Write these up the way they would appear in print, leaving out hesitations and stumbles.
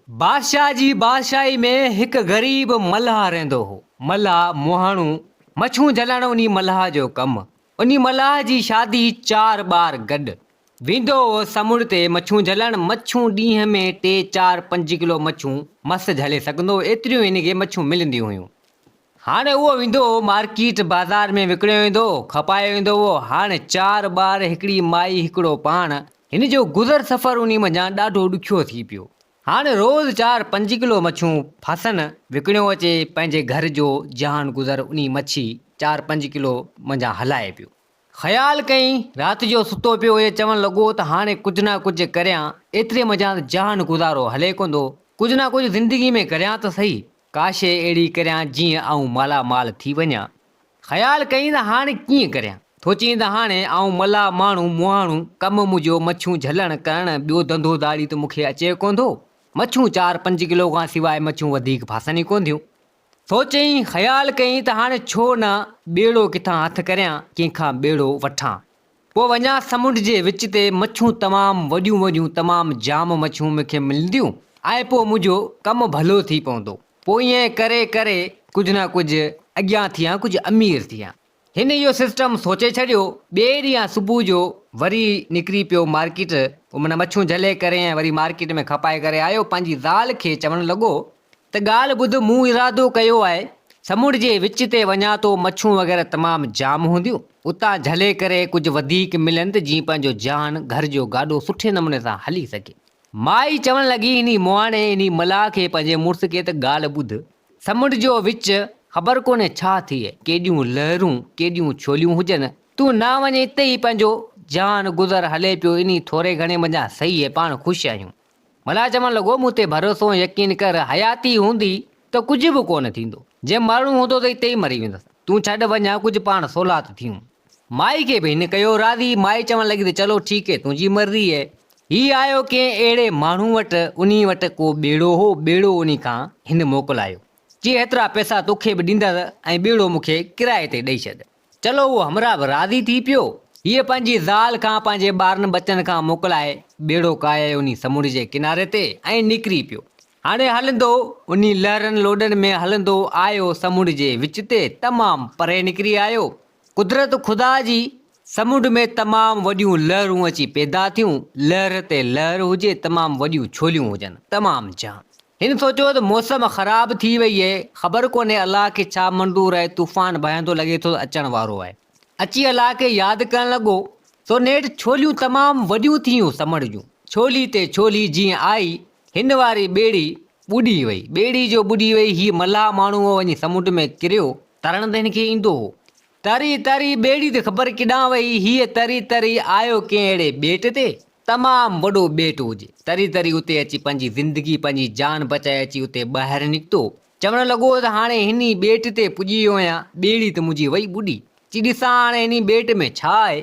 بادشاهه جي بادشاهي ۾ هڪ غريب ملاح رهندو هو. ملاح مهاڻو، مڇون جهلڻ انهي ملاح جو ڪم. انهي ملاح جي شادي چار ٻار گڏ. ويندو هو سمنڊ تي مڇون جهلڻ، مڇون ڏينهن ۾ ٽي چار پنج ڪلو مڇون مس جهلي سگهندو هو، ايتريون هن کي مڇون ملنديون هيون. هاڻي اهو ويندو هو مارڪيٽ بازار ۾ وڪڻيو ايندو هو، کپايو ايندو هو. هاڻي چار ٻار، هڪڙي مائي، هڪڙو پاڻ، هن جو گذر سفر انهي منجهان ڏاڍو ڏکيو ٿي پيو. هاڻ روز چار پنج ڪلو مڇون ڦاسن وڪڻيو اچي پنهنجي گهر جو جهان گذر انهي مڇي چار پنج ڪلو منجهان هلائي پيو. خيال ڪئين رات جو ستو پيو هجي چوڻ لڳو ته هاڻي ڪجهه نه ڪجهه ڪريان ايتري منجهان ته جهان گذارو هلي ڪوندو ڪجهه نه ڪجهه زندگي ۾ ڪريان ته سهي ڪا شيء اهڙي ڪريان جيئن آئون مالا مال ٿي وڃان. خيال ڪيائين ته هاڻي ڪيئن ڪريان؟ سوچيائين ته هاڻي آئون ملاح ماڻهو مهاڻو، ڪم منهنجو مڇيون جهلڻ ڪرڻ، ٻيو ڌنڌو ڌاڙي ته مون کي اچي ڪونه ٿو. مڇيون چار پنج ڪلو کان سواء مڇيون وڌيڪ ڦاسن ئي ڪونه ٿيون. سوچيائين، خيال ڪيائين ته هاڻي ڇو نه ٻيڙو ڪٿان هٿ ڪريان، ڪنهن کان ٻيڙو وٺان. پوء وڃان سمنڊ جي وچ تي، مڇيون تمام وڏيون وڏيون، تمام جام مڇيون مون کي ملنديون ۽ پوء منهنجو ڪم ڀلو ٿي پوندو. پوء ائين ڪري ڪري ڪجهه نه ڪجهه اڳيان ٿيان، ڪجهه امير ٿيان. هن اهو سسٽم سوچي ڇڏيو. ٻئي ڏينهن صبح جو وري نڪري پيو مارڪيٽ، معنيٰ مڇيون جهلي ڪري ۽ وري مارڪيٽ ۾ کپائي ڪري آيو. پنهنجي زال کي چوڻ لڳو ته ڳالهه ٻڌ، مون ارادو ڪيو آهي، سمنڊ جي وچ تي وڃان ٿو، مڇون وغيره تمام جام هونديون، اتان جهلي ڪري ڪجهه وڌيڪ ملن ته جيئن پنهنجو جهان، گهر جو گاڏو سٺي نموني سان هلي سگهي. مائي چوڻ لڳي، انهي مهاڻي، انهي ملاح کي، پنهنجي مڙس کي ته ڳالهه ٻڌ، سمنڊ جو وچ، خبر ڪونهي ڇا ٿئي، ڪيڏيون لهرون، ڪيڏيون ڇوليون هجن، تون نه وڃ، اتي ئي پنهنجو جهان گذر هلي پيو، انهي ٿوري گهڻي منجهان سهي پاڻ خوش آهيون. ملاح چوڻ لڳو، مون تي ڀروسو ۽ يقين ڪر، حياتي هوندي ته ڪجهه به ڪونه ٿيندو. جي مرڻو هوندو ته اتي ئي مري ويندس. تون ڇڏ وڃان، ڪجهه پاڻ سولا ته ٿيون. مائي کي به هن ڪيو راضي. مائي چوڻ لڳي ته چلو ٺيڪ هي، تنهنجي مرضي هي. هي آيو ڪنهن اهڙي ماڻهو وٽ، انهي وٽ ڪو ٻيڙو هو، ٻيڙو انهي کان هن موڪلايو. چي هيترا پئسا توکي به ڏيندس ۽ ٻيڙو مون کي ڪرائي تي ڏئي ڇڏ. چلو اهو همراهه به راضي ٿي پيو. هيء پنهنجي زال کان پنهنجي ٻارن ٻچن کان موڪلائي ٻيڙو ڪاهي انهي سمنڊ جي ڪناري تي ۽ نڪري پيو. هاڻي هلندو انهي لهرن لوڏن ۾ هلندو آيو سمنڊ جي وچ تي تمام پري نڪري آيو. قدرت خدا جي سمنڊ ۾ تمام وڏيون لهرون اچي پيدا ٿيون. لهر تي لهر هجي تمام وڏيون ڇوليون هجن. تمام جام. هن سوچيو ته موسم خراب ٿي وئي اهي، خبر ڪونهي الله کي ڇا منظور اهي، طوفان ڀياندو لڳي ٿو ته اچڻ وارو اهي. اچي الله کي ياد ڪرڻ لڳو، سو نيٺ ڇوليون تمام وڏيون ٿيون سمنڊ جون، ڇولي تي ڇولي جيئن آئي، هن واري ٻيڙي ٻڏي وئي، ٻيڙي جو ٻڏي وئي، هي ملاح ماڻهو وڃي سمنڊ ۾ ڪريو، ترڻ ته هن کي ايندو هو، تري تري ٻيڙي ته خبر ڪيڏانهن وئي، هيء تري تري آيو ڪنهن اهڙي ٻيٽ تي، تمام وڏو ٻيٽ هجي. تري تري اتي اچي پنهنجي زندگي، پنهنجي جان بچائي اچي اتي ٻاهر نڪتو. چوڻ لڳو ته هاڻي هني ٻيٽ تي پڄي ويو آهيان، ٻيڙي ته منهنجي وئي ٻڏي. چي ڏسان هاڻي هني ٻيٽ ۾ ڇا آهي.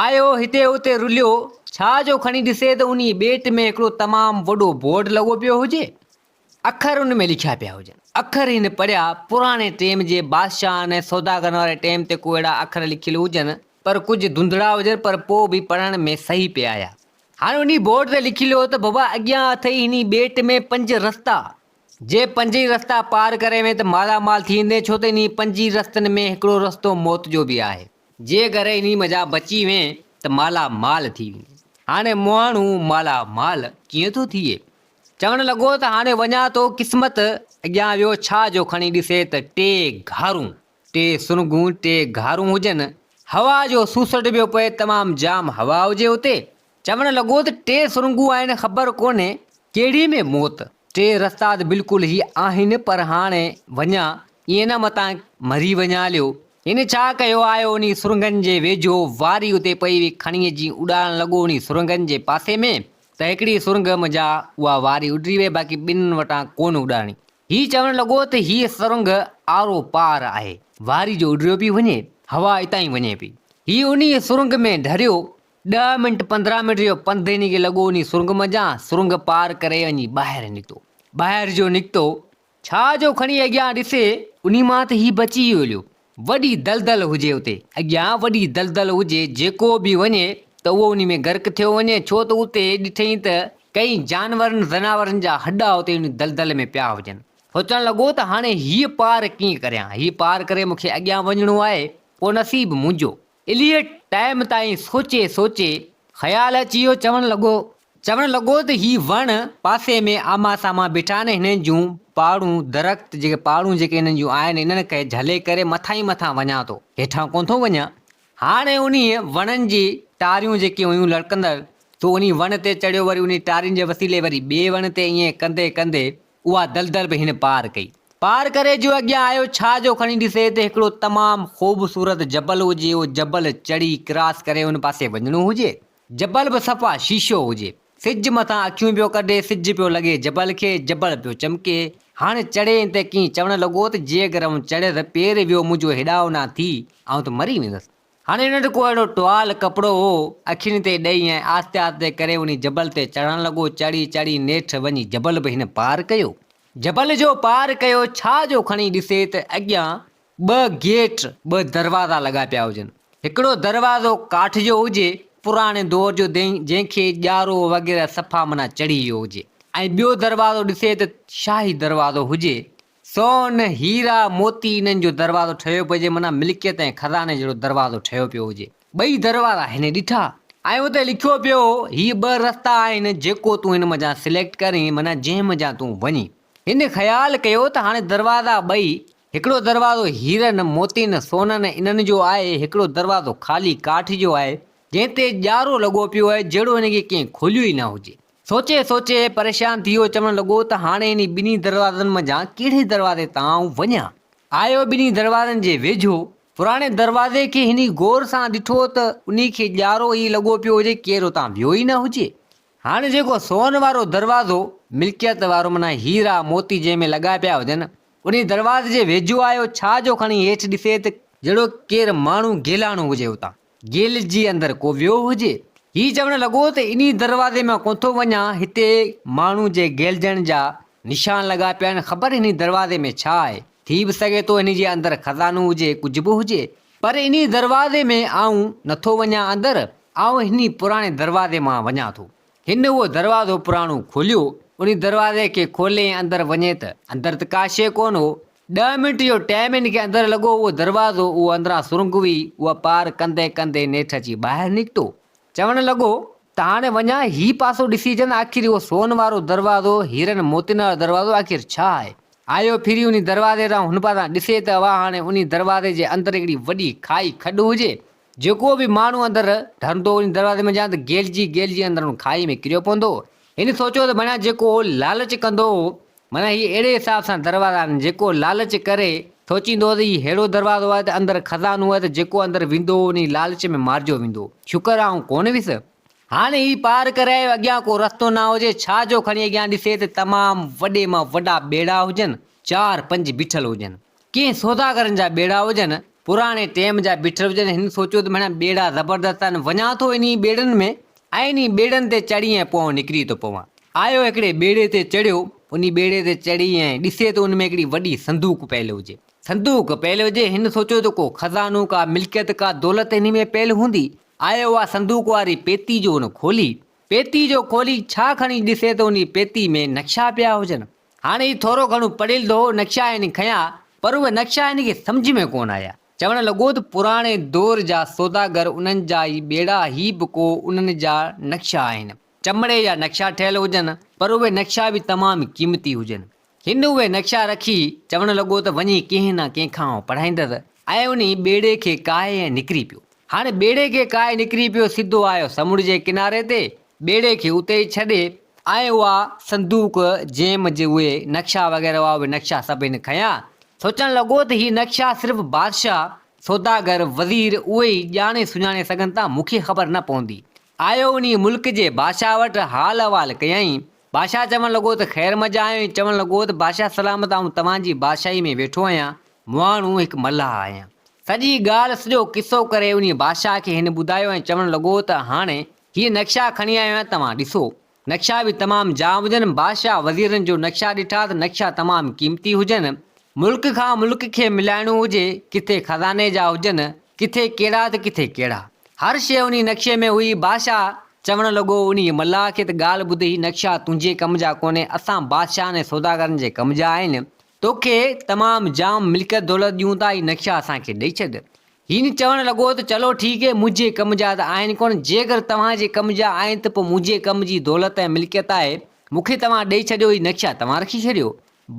آيو هتي هتي رليو، ڇا جو کڻي ڏسي ته انهي ٻيٽ ۾ هڪڙو تمام وڏو بورڊ لڳو پيو هجي. اکر ان ۾ لکيا پيا هجن. اکر هن پڙهيا، پراڻي ٽيم جي بادشاهن ۽ سوداگرن واري ٽيم تي ڪو اهڙا اکر لکيل هجن، پر ڪجهه ڌنڌڙا هجن، پر پوء به پڙهڻ ۾ صحيح پئي آيا. هاڻي انهي بورڊ تي لکيل هو ته بابا اڳيان اٿئي هني ٻيٽ ۾ پنج رستا، جي پنجئي رستا پار ڪري وئين ته مالا مال ٿي ويندين، ڇو ته انهي پنجئي رستن ۾ هڪڙو رستو موت جو به آهي. جي ڪري انهي منجهان بچي وئين ته مالا مال ٿي ويندين. هاڻي مهاڻو مالا مال ڪيئن ٿو ٿئي؟ چوڻ لڳو ته هاڻي وڃان ٿو قسمت اڳيان ويو ڇا جو کڻي ڏسي ته ٽي گهارون، ٽي سرنگون، ٽي گهارون هجن، هوا جو سوسٽ پيو پئي تمام جام هوا هجي اتي، چوڻ لڳو ته ٽي سرنگون آهن خبر ڪونهي ڪهڙي ۾ موت، ٽي رستا ته بلڪل هي آهن پر هاڻي وڃان ائين نه متان مري وڃان هليو. هن ڇا ڪيو آيو انهي سرنگن جي ويجهو واري اتي پئي هئي کڻي جي اڏارڻ لڳو انهي سرنگن جي پاسي ۾ ته هڪڙي سرنگهه منجهان اها واري اڏري وئي، باقي ٻنهن وٽان ڪونه اڏاڻي. هي چوڻ لڳو ته هيء سرنگهه آرو پار آهي، واري جو اڏريو پئي وڃي، هوا اتان ئي وڃي پئي. هي انهيء سرنگهه ۾ ڍريو. ڏهه منٽ 15 منٽ جو پنڌ هن کي لڳو انهيء سرنگهه منجهان سرنگهه پار ڪري وڃي ٻاهر نڪتو. ٻاهر جو نڪتو، ڇا جو کڻي اڳيان ڏسي، انهي مان ته هي بچي ئي هليو. وڏي دلدل هجي اتي. اڳيان وڏي دلدل هجي، جيڪو به وڃي ته اهو انهي ۾ غرق ٿيو وڃي، ڇو ته اتي ڏٺئين ته ڪئين جانورن زناورن جا هڏا اتي ان دلدل ۾ پيا هجن. سوچڻ لڳو ته هاڻي هيء پار ڪيئن ڪريان؟ هيء پار ڪري مون کي اڳيان وڃڻو آهي، پوء نصيب منهنجو. الهيء ٽائيم تائين سوچي سوچي خيال اچي ويو، چوڻ لڳو. چوڻ لڳو ته هي وڻ پاسي ۾ آمهان سامهان بيٺا آهن، هنن جون پاڙون، درخت، جيڪي پاڙون جيڪي هنن جون آهن، انهن کي جهلي ڪري مٿان ئي مٿان وڃان ٿو، هيٺان ڪونه ٿو وڃان. هاڻي انهيء وڻن جي ٽاريون جيڪي هيون لڙڪندڙ، سو انهي وڻ تي چڙهيو، وري انهي ٽارين جي وسيلي وري ٻئي وڻ تي، ائين ڪندي ڪندي اها دلدل به هن پار ڪئي. پار ڪري جو اڳيان آيو، ڇا جو کڻي ڏسي ته هڪڙو تمام خوبصورت جبل هجي، اهو جبل چڙهي ڪراس ڪري ان پاسي وڃڻو هجي. جبل به صفا شيشو هجي. سج مٿان اکيون پيو ڪڍي، سج پيو لڳي جبل کي، جبل پيو چمڪي. هاڻ چڙهين ته ڪيئن؟ چوڻ لڳو ته جي اگر آئون چڙهيس ته پير ويو منهنجو هيڏانهن ٿي، آئون ته مري ويندس. هاڻي هن وٽ ڪو اهڙو ٽوال، ڪپڙو، هو، اکين تي ڏئي ۽ آهستي آهستي ڪري انهي جبل تي چڙهڻ لڳو، چڙهي چڙهي نيٺ وڃي جبل به هن پار ڪيو. جبل جو پار ڪيو، ڇا جو کڻي ڏسي ته اڳيان ٻه گيٽ، ٻه دروازا لڳا پيا هجن. هڪڙو دروازو ڪاٺ جو هجي، پراڻي دور جو جنهن کي ڄارو وغيره صفا معنيٰ چڙهي ويو هجي ۽ ٻيو دروازو ڏسي ته شاهي دروازو هجي، سون، هيرا، موتي انهن جو دروازو ٺهيو پيو هجي، معنيٰ ملڪيت ۽ خزاني جهڙو دروازو ٺهيو پيو هجي. ٻئي دروازا هن ڏٺا ۽ اتي لکيو پيو هو، هي ٻه رستا آهن، جيڪو تون هن منجهان سليڪٽ ڪرين، معنيٰ جنهن منجهان تون وڃين. هن خيال ڪيو ته هاڻي دروازا ٻئي، هڪڙو دروازو هيرن، موتين، سونن انهن جو آهي، هڪڙو دروازو خالي ڪاٺ جو آهي، جنهن تي ڄارو لڳو پيو آهي، جهڙو هن کي ڪنهن کوليو ئي نه هجي. سوچي سوچي پريشان ٿي ويو، چوڻ لڳو ته هاڻي انهي ٻنهي دروازن منجهان ڪهڙي دروازي تان آئون وڃان؟ آيو ٻنهي دروازن جي ويجهو، پراڻي دروازي کي هني غور سان ڏٺو ته انهي کي ڄارو ئي لڳو پيو هجي، ڪير اتان ويو ئي نه هجي. هاڻي جيڪو سون وارو دروازو، ملڪيت وارو معنيٰ هيرا موتي جنهن ۾ لڳا پيا هجن، انهي دروازي جي ويجهو آيو، ڇا جو کڻي هيٺ ڏسي ته جهڙو ڪير ماڻهو گيلاڻو هجي اتان. جيل جي اندر ڪو ويو هجي. هي چوڻ لڳو ته انهي دروازي مان ڪونه ٿو وڃان، هتي ماڻهو جي گيلجڻ جا نشان لڳا پيا آهن، خبر انهي دروازي ۾ ڇا آهي؟ ٿي به سگهي ٿو انهي جي اندر خزانو هجي، ڪجهه به هجي. پر انهي دروازي ۾ آئون نه ٿو وڃان اندر، آئون انهي پراڻي دروازي مان وڃان ٿو. هن اهو دروازو پراڻو کوليو. انهي دروازي کي کولي ۽ اندر وڃي ته اندر ته ڪا شيء ڪونه هو. ڏهه منٽ جو ٽائيم هن کي اندر لڳو. اهو دروازو، اهو اندران سرنگ هئي، اها پار ڪندي ڪندي نيٺ اچي ٻاهر نڪتو. چوڻ لڳو ته هاڻي وڃان هي پاسو ڏسي اچان ته آخر اهو سون وارو دروازو، هيرن موتين وارو دروازو آخر ڇا آهي؟ آيو ڦري انهي دروازي ڏانهن هن پاسان ڏسي ته اها هاڻي انهي دروازي جي اندر هڪڙي وڏي کائي کڏ هجي. جيڪو به ماڻهو اندر ڍرندو ان دروازي منجهان ته گيلجي گيلجي اندر ان کائي ۾ ڪريو پوندو. هن سوچيو ته معنيٰ جيڪو لالچ ڪندو هو، معنيٰ هي اهڙي حساب سان دروازا آهن، جيڪو لالچ ڪري سوچيندو هو ته هي ههڙو دروازو آهي ته اندر خزانو آهي ته جيڪو اندر ويندو هو انهي لالچ ۾ مارجيو ويندو. شڪر آئون ڪونه ويس. هاڻي هي پار ڪري آيو، اڳيان ڪو رستو نه هجي، ڇا جو کڻي اڳيان ڏسي ته تمام وڏي مان وڏا ٻيڙا هجن، چار پنج بيٺل هجن. ڪنهن سوداگرن جا ٻيڙا هجن، پراڻي ٽيم جا بيٺل هجن، هن سوچيو ته مڙيا ٻيڙا زبردست آهن، وڃان ٿو انهي ٻيڙن ۾ ۽ انهي ٻيڙن تي چڙهي ۽ پوء آئون نڪري ٿو پوان. آيو هڪڙي ٻيڙي تي چڙهيو، انهي ٻيڙي تي چڙهي ۽ ڏسي ته ان ۾ هڪڙي وڏي صندوق پيل هجي. صندوق پيل هجي، هن سوچيو ته ڪو خزانو، ڪا ملڪيت، ڪا دولت انهي ۾ پيل هوندي. آيو اها صندوق واري پيتي جو هن کولي، پيتي جو کولي ڇا کڻي ڏسي ته انهي پيتي ۾ نقشا پيا هجن. هاڻي هي ٿورو گهڻو پڙهيل ته هو، نقشا هن کنيا، پر اهي نقشا هن کي سمجهه ۾ ڪونه آيا. چوڻ لڳو ته پراڻي دور جا سوداگر انهن جا ئي ٻيڙا، هي به ڪو انهن جا نقشا آهن. چمڙي جا نقشا ٺهيل هجن، پر اهي نقشا به تمام قيمتي هجن. هن اهي نقشا رکي چوڻ لڳو ته وڃي ڪنهن نه ڪنهن کان آئون پڙهائيندس ۽ انهي ٻيڙي کي ڪاهي ۽ نڪري پيو. هاڻي ٻيڙي کي ڪاهي نڪري پيو، سڌو آيو سمنڊ جي ڪناري تي، ٻيڙي کي اتي ئي ڇڏي ۽ اها صندوق جنهن منجهه اهي نقشا وغيره هئا، اهي نقشا سڀ هن کنيا. سوچڻ لڳو ته هي نقشا صرف بادشاهه، سوداگر، وزير اهي ئي ڄاڻي سڃاڻي سگهن ٿا، مون کي خبر نه پوندي. آيو انهي ملڪ جي بادشاهه وٽ، حال احوال ڪيائين. بادشاهه چوڻ لڳو ته خير منجهه آيو ۽ چوڻ لڳو ته بادشاهه سلامت آئون توهان جي بادشاهي ۾ ويٺو آهيان، مهاڻو هڪ ملاح آهيان. سڄي ڳالهه سڄو قصو ڪري انهيء بادشاهه کي هن ٻڌايو ۽ چوڻ لڳو ته هاڻي هيء نقشا کڻي آيو آهيان توهان ڏسو. نقشا به تمام جام هجن. بادشاهه وزيرن جو نقشا ڏٺا ته نقشا تمام قيمتي هجن. ملڪ کان ملڪ کي ملائڻو هجي، ڪٿي خزاني جا هجن، ڪٿي ڪهڙا ته ڪٿي ڪهڙا. هر شيء انهي نقشي ۾ هئي. بادشاهه. چوڻ لڳو انهيء ملاح کي ته ڳالهه ٻڌ هي نقشا تنهنجي ڪم جا ڪونهي اسان بادشاهن ۽ سوداگرن جي ڪم جا آهن توکي تمام جام ملڪيت دولت ڏيون ٿا هي نقشا اسان کي ڏئي ڇڏ. هين چوڻ لڳو ته چلو ٺيڪ هي منهنجي ڪم جا ته آهن ڪونه جيڪر توهان جي ڪم جا آهن ته پوء منهنجي ڪم جي دولت ۽ ملڪيت آهي مون کي توهان ڏئي ڇڏيو هي نقشا توهان رکي ڇڏيو.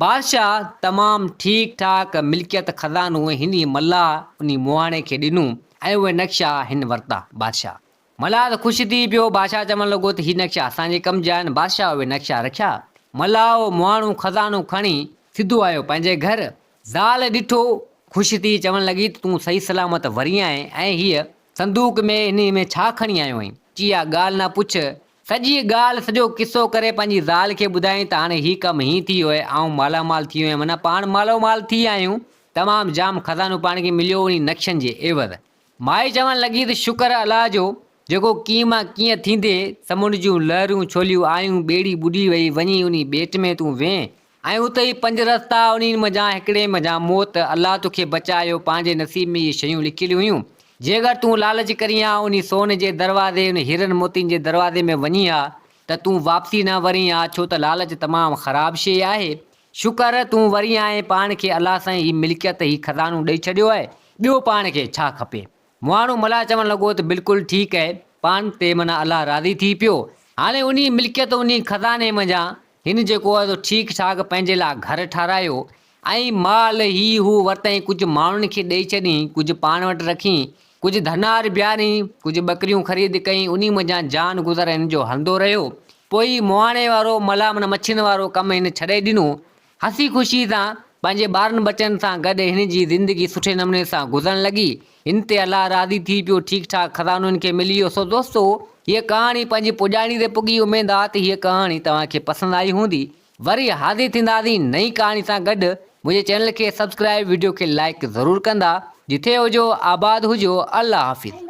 بادشاهه تمام ٺيڪ ٺاڪ ملڪيت خزانو هني ملاح انهي مهاڻي کي ڏنو ۽ اهي نقشا هن ورتا. بادشاهه. ملاح ته خوش ٿي پيو. بادشاهه چوڻ لڳو ته هي نقشا اسان جي ڪم جا آهن. بادشاهه اهي نقشا رکيا. ملاح اهو مهاڻو خزانو کڻي سڌو آيو پنهنجي گهر. زال ڏٺو، خوش ٿي چوڻ لڳي ته تون صحيح سلامت وري آئين ۽ هيء صندوق ۾ انهي ۾ ڇا کڻي آيو آهين؟ چي اها ڳالهه نه پڇ، سڄي ڳالهه سڄو قصو ڪري پنهنجي زال کي ٻڌايائين ته هاڻي هي ڪم هيئن ٿي ويو آهي، آئون مالا مال ٿي ويو آهيان معنيٰ پاڻ مالو مال ٿي آيا آهيون، تمام جام خزانو پاڻ کي مليو انهي نقشن جي عيوض. مائي چوڻ لڳي ته شڪر الله جو، جيڪو ڪيئن مان ڪيئن ٿيندي، سمنڊ جون لهرون ڇوليون آيون، ٻيڙي ٻڏي وئي، وڃي انهي ٻيٽ ۾ تون وين ۽ اتي ئي پنج رستا، انهن منجهان هڪڙي منجهان موت، الله توکي بچايو، پنهنجي نصيب ۾ اهي شيون لکيل هيون، جيڪر تون لالچ ڪرين ها، انهي سون جي دروازي، انهي هيرن موتين جي دروازي ۾ وڃين ها ته تون واپسي نه ورين ها، ڇو ته لالچ تمام خراب شيء آهي. شڪر، تون وري آئين، پاڻ کي الله سائين هي ملڪيت، هي خزانو ڏئي ڇڏيو آهي، ٻيو پاڻ کي ڇا کپي؟ مهاڻو ملاح چوڻ لڳو ته بلڪل ٺيڪ اهي، پاڻ تي معنيٰ الله راضي ٿي پيو. هاڻي انهي ملڪيت، انهي خزاني منجهان هن جيڪو آهي سو ٺيڪ ٺاڪ پنهنجي لاء گهر ٺارايو ۽ مال هي هو ورتائين، ڪجهه ماڻهن کي ڏئي ڇڏين، ڪجهه پاڻ وٽ رکين، ڪجهه ڌنار بيهارين، ڪجهه ٻڪريون خريد ڪيائين، انهي منجهان جان گذر هن جو هلندو رهيو. پوء هي مهاڻي وارو ملاح معنيٰ مڇين وارو ڪم هن ڇڏي ڏنو. هسي خوشي سان پنهنجي ٻارن ٻچن سان گڏ هن جي زندگي سٺي نموني سان گذرڻ لڳي. هن تي الله راضي ٿي پيو، ٺيڪ ٺاڪ خزانو هن کي ملي ويو. سو دوستو هيء ڪهاڻي پنهنجي پڄاڻي تي پڳي، اميد آ ته هيء ڪهاڻي توهان کي پسند آئي هوندي. وري حاضر ٿينداسين نئين ڪهاڻي سان گڏ. منهنجي چينل کي سبسڪرائيب وڊيو کي لائيڪ ضرور ڪندا. جٿي هجو آباد هجو. الله حافظ.